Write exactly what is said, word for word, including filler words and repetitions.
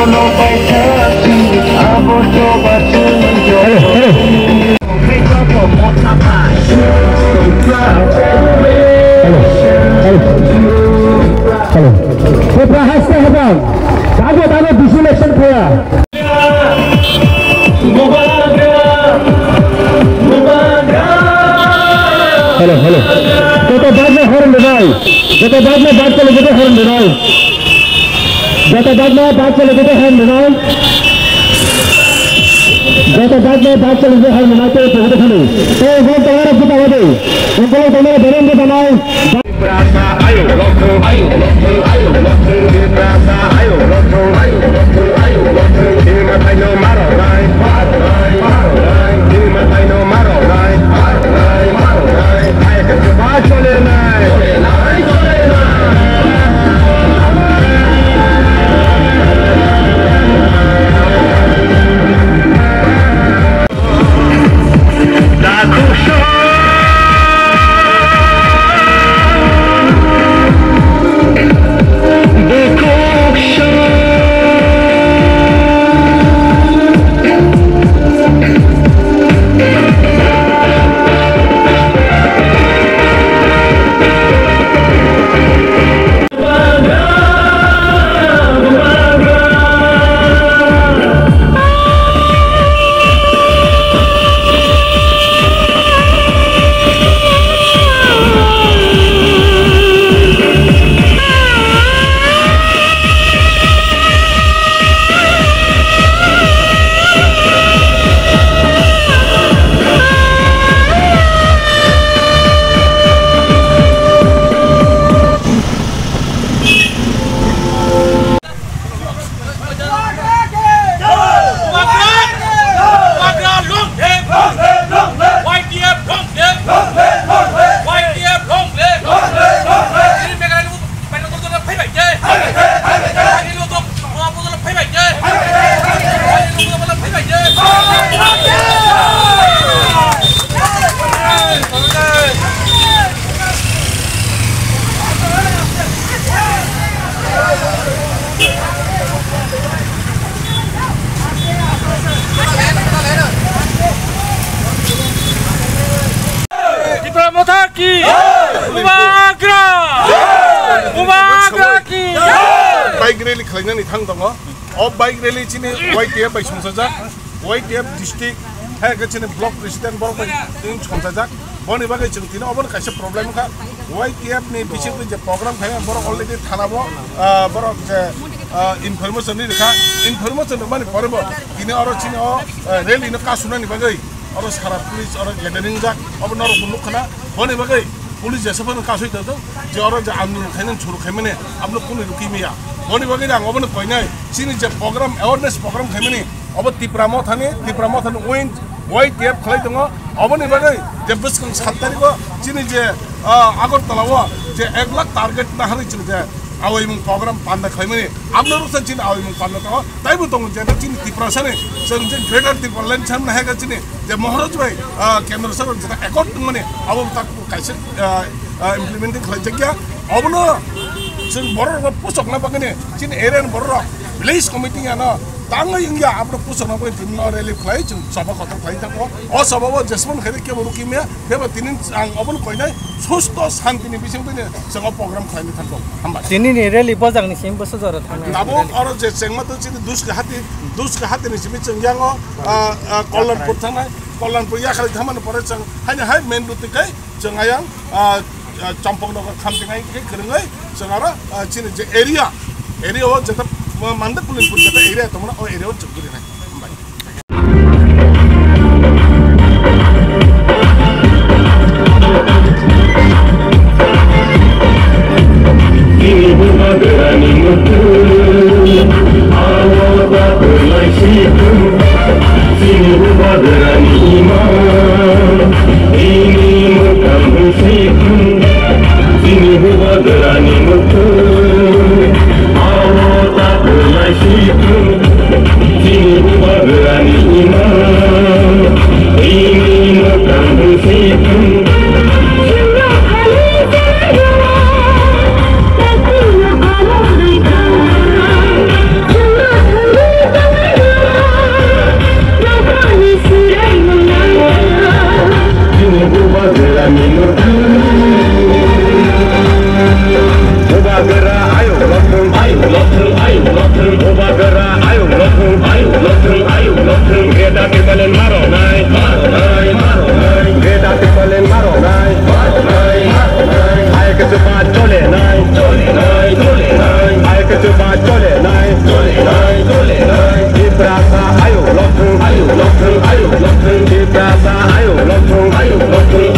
Hello, hello. Hello, hello. Hello. Kopra haste habang. Dago, dago, bisi election kaya. Hello, hello. Joto bike no horn rinai. Joto bike no bike chale joto horn rinai. Joto bike no bike chale joto horn rinai. Joto bike no bike chale joto horn rinai. Te joto horn rinai. Te joto horn rinai. Joto horn rinai. Tipra Motha ki! Bubagra! Bubagra ki! Bike rally khlainani thang tongo. O bike rally chini Y T F bai songchajak, Y T F district, hai khe chini block president borok bai tini songchajak. Boni bagwi chwng tini obono kaisa problem wngkha. Y T F ni bisingtwi je program khaimani borok already thana bo, ah, borok je, ah, information ri rikha. Information rwmani pore bo tini oro chini o, ah, rally no kasunani bagwi oro sara police oro gathering jak, obo norok bo nukha na. Boni bagwi police jesa phano kasui tongthok je oro je andolon khainani suru khaimani abono kunu rukhi maya. Boni bagwi ang obono koinai chini je program, awareness program khaimani, obo Tipra Mothani, Tipra Mothani wing Y T F khlai tongo. Oboni bagwi je bwskang sat tarikh o chini je, ah, Agartala o je ek lakh target naharwi chwng je awaimung program panda khlaimani, abno rwksa chini awaimung panda tongo. Taibo tongo je chini Tiprasani chwng je Greater Tipraland sam nahai kha chini je Maharaj bai, ah, Kendra Sorkar jeta accord tongmani abo tak kaisa, ah, ah, implementing khlaijakya. Obono chwng borok rok pusokna bagwi chini area ni borok rok village committee ano tangwi wngya, abono pusokna bagwi tini no rally khlai chwng sabha kotor khlai thango. O sabha o jesmon khaide kebo rukimya, kebo tini ang obono koinai susto shanti ni bising tini chwng o program khlaini thango. Hambai. Tini ni rally bojang ni sim boso jora thangnai. Tabuk oro je chengma to chini Duska hati, Duska hati ni simi chwng yango, ah, ah, Kollanpur thangnai, Kollanpur yakhali thamani pore chwng haini hai main road twi kai chwng ayang, ah, ah, Champaknagar khamtingai khe kwrwngwi chwng aro, ah, chini je area, area o jeta, ah, Mandak Kulinpur jeta area tongmani o area o chwng kwrwinai. Hambai. Bini bubagrani mukhung, aro da kwlai sikhung. Bini bubagrani imang, bini mwkhang hwn sikhung. Bini bubagrani mukhung, aro da kwlai sikhung. Bini Ba chole nai, chole nai, chole nai. Ai ke ba chole nai, chole nai, chole nai. Tiprasa ayo lokthung, ayo lokthung, ayo lokthung. Tiprasa ayo lokthung, ayo lokthung,